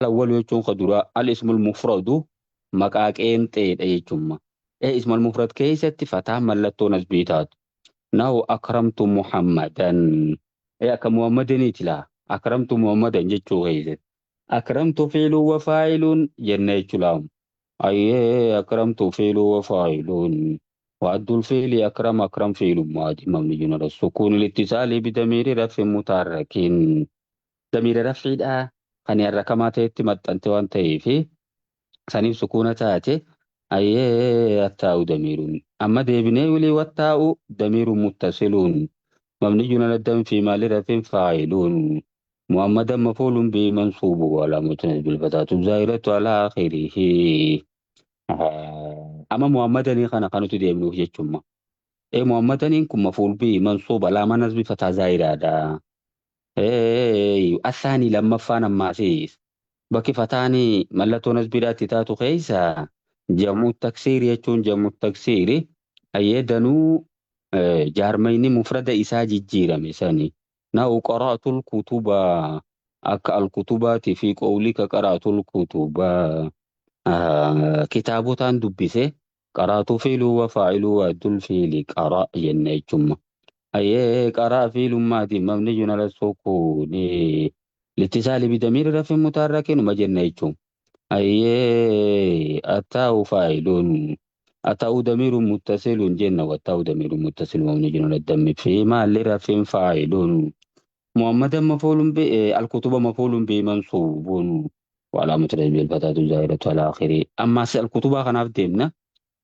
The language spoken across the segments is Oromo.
Al-awwalu jechuun ka duraa al-ismul mufradu maqaa qeenxeedha jechuudha. Ismul mufrad keessatti fataan mallattoo nasbii taatu. Nahu akramtu Muhammadan. Akka Muhammadiniiti laa. Akramtu Muhammadan jechuu keessatti. Akramtu fiiluu wa faa'iluun jenna jechuudha. Ayyee akramtu fiiluu wa faa'iluun. وعد الفعل أكرم أكرم فعل ماضي مبني على السكون الاتصال بضمير رفع متحرك ضمير رفع dha kan harrakamaa ta'etti maxxante waan ta'eef saniif sukuuna taate. Ayyee attaa'u damiiruun amma deebinee wilii wattaa'u damiiruun muttasiluun مبني على الدم في مال رفع فاعلون محمدا مفعول به منصوب وعلامة نصبه الفتحة الظاهرة على آخره. Amma Muhammadanii kana kan nuti deemnuuf jechuudha. Muhammadaniin kun مفعول به منصوب alaama nasbi fataa zaahiraadha. Asaanii lammaffaan ammaasiis bakki fataanii mallattoo nasbiidhaatti taatu keessa jam'u taksiiri jechuun jam'u taksiiri ayyee danuu jaarmayni mufrada isaa jijjiirame sani. Nahu qara'atul kutuba akka al-kutubaati fi qawlika qara'atul kutuba kitaabotaan dubbise qara'atu fiiluu wa faa'iluu wa addul fiili qara jenna jechuudha. Ayyee qara'a fiilummaati mabniyyun ala sukuuni littisaali bidamiiri rafin mutaarrakinuma jenna jechuudha. Ayyee attaa'u faa'ilun attaa'u damiirun muttasilun jenna wattaa'u damiirun muttasilun mabniyyun ala dammi fi maalli rafin faa'ilun. محمدا مفعول به الكتب مفعول به منصوب وعلامة نصبه الفتحة الظاهرة على آخره. أما الكتب kanaaf deemna.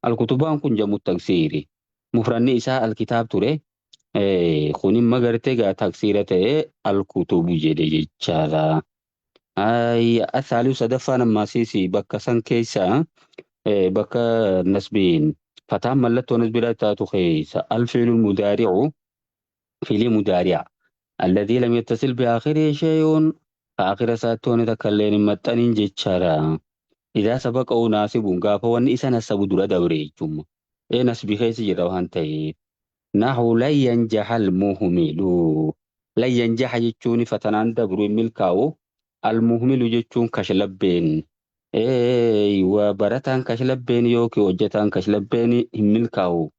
الكتبaan kun jamu taksiiri. Mufranni isaa alkitaab ture. Kun imma gartee gaa taksiira ta'ee alkutubu jedhe jechaadha. Athaalii sadaffaan ammaasiis bakka san keessa bakka nasbiin fataan mallattoo nasbiidhaa taatu keessa الفعل المضارع fiilii mudaari'a الذي لم يتصل بآخره شيء آخر isaatti takka illeen hin maxxanin jechaadha. إذا سبقه ناصب gaafa wanni isa nasabu dura dabre jechuudha. Nasbii keessa jira waan ta'eef. نحو لن ينجح المهمل. لن ينجح jechuun fatanaan dabru hin milkaa'u. المهمل jechuun kashlabbeen. Waa barataan kashlabbeen yookiin hojjetaan kashlabbeen hin milkaa'u.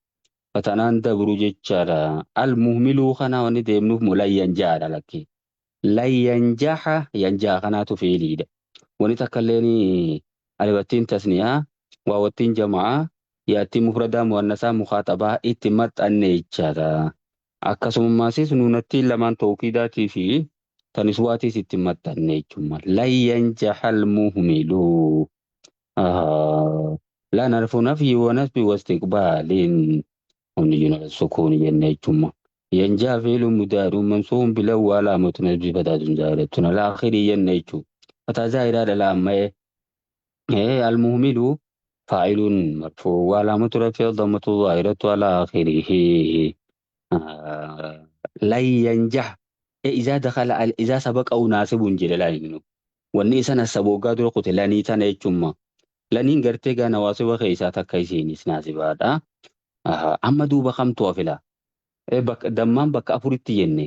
Fatanaan dabru jechaadha. المهمل kana wanni deemnuuf لن ينجح dha lakki. لن ينجح ينجح kanaatu fiiliidha. Wani takka illeen alifattiin tasniyaa waawattiin jama'aa yaattiin mufradaa muannasaa mukaaxabaa itti maxxanne jechaadha. Akkasumaasis nuunattiin lamaan tawkiidaatii fi taniswaatiis itti maxxanne jechuudha. لن ينجح المهمل. لن حرف نفي ونصب واستقبال مبني على السكون jenne jechuudha. ينجح فعل مضارع منصوب بلن وعلامة نصبه فتحة ظاهرة على آخره jenne jechuudha. فتحة ظاهرة لا المهمل فاعل مرفوع وعلامة رفعه الضمة الظاهرة على آخره. لن ينجح إذا دخل إذا سبقه ناصب jedhe laa wanni isa nasabu waggaa dura kute lanii tana jechuudha. Laniin gartee gaa nawaasiba keessaa takka isiinis naasibaadha. Amma duuba kamtu hafila? Dammaan bakka afuritti jenne.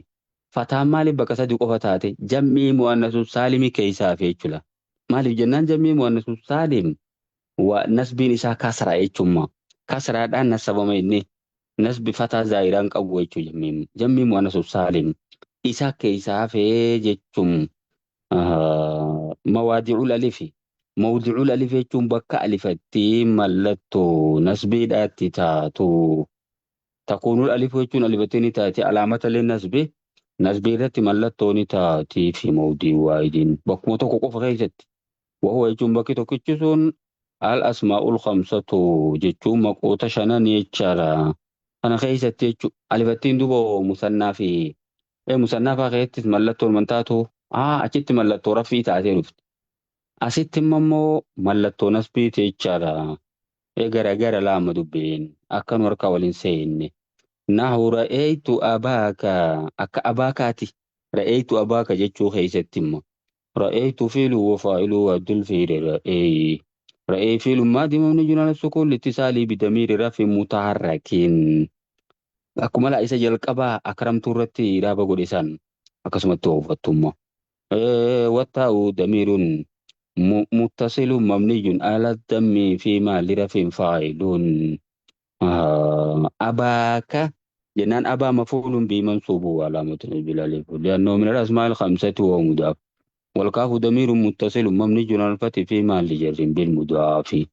Fataan maaliif bakka sadi qofa taate? Jammii mu'annasu saalimii keessaa hafe jechuudha. Maaliif jennaan jammii mu'annasu saalim nasbiin isaa kasraa jechuudha. Kasraadhaan nasabama inni nasbi fataa zaayiraan qabu jechuudha jammiin. Jammii mu'annasu saalim isa keessaa hafee jechuun مواضع الألف. موضع الألف jechuun bakka alifatti mallattoo nasbiidhaatti taatu. تكون الألف jechuun alifattii ni taati علامة للنصب nasbii irratti mallattoo ni taati في موضع واحد bakkuma tokko qofa keessatti. وهو jechuun bakki tokkichi sun الأسماء الخمسة jechuun maqoota shanan jechaadha. Kana keessatti jechuun alifattiin duuba musannaa fi musannaa fa'aa keessattis mallattoon man taatu achitti mallattoo rafii taatee dhufti. Asitti immoo mallattoo nasbiiti jechaadha. Garagara lama dubbiin akka nu harkaa waliin seenne. نحو رأيت أباك akka أباك ati رأيت أباك jechuu keessatti immoo رأيت فعل وفاعل وأد الفعل رأي رأي فعل ماضي مبني على السكون لاتصاله بضمير رفع متحرك akkuma laa isa jalqabaa akramtuu irratti iraaba godhe san akkasumatti ooffattummaa. والتاء ضمير Muttasilu mabniyyun ala dammi fi mahalli rafin faa'ilun. Abaaka jennaan abaa maf'uulun bihi mansuubu wa alaamatu nasbihi alif li'annahu min al-asmaa'il khamsati wa mudaaf. Wal-kaafu damiirun muttasilun mabniyyun alal fathi fi mahalli jarrin bil mudaafi.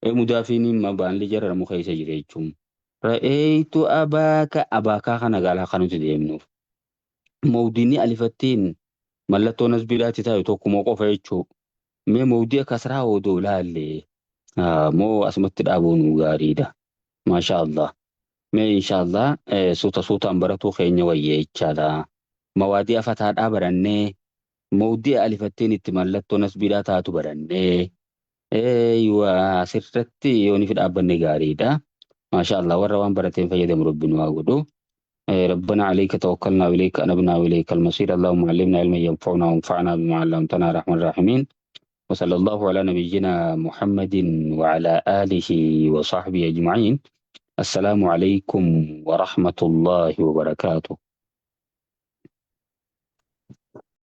Mudaafiin mabaan li jarramu keessa jira jechuun. Ra'eeytu abaaka abaakaa kana gaalaa kan nuti deemnuuf. Mawdiinni alifattiin mallattoo nasbiidhaatti taa'e tokkuma qofa jechuu. Mee mawdii kasraa odoo laalle moo asumatti dhaabuun gaariidha. Maasha Allah. Mee inshallah suuta suutaan baratuu keenya wayya jechaadha. Mawaadii afataadhaa barannee mawdii alifattiin itti mallattoo nasbiidhaa taatu barannee eeywa asirratti yooniif dhaabbanne gaariidha. Maasha Allah warra waan barateen fayyadamu rabbi nu haa godhu. ربنا عليك توكلنا وإليك أنبنا وإليك المصير. اللهم علمنا علما ينفعنا وانفعنا بما علمتنا يا أرحم الراحمين. وصلى الله على نبينا محمد وعلى آله وصحبه أجمعين. السلام عليكم ورحمة الله وبركاته.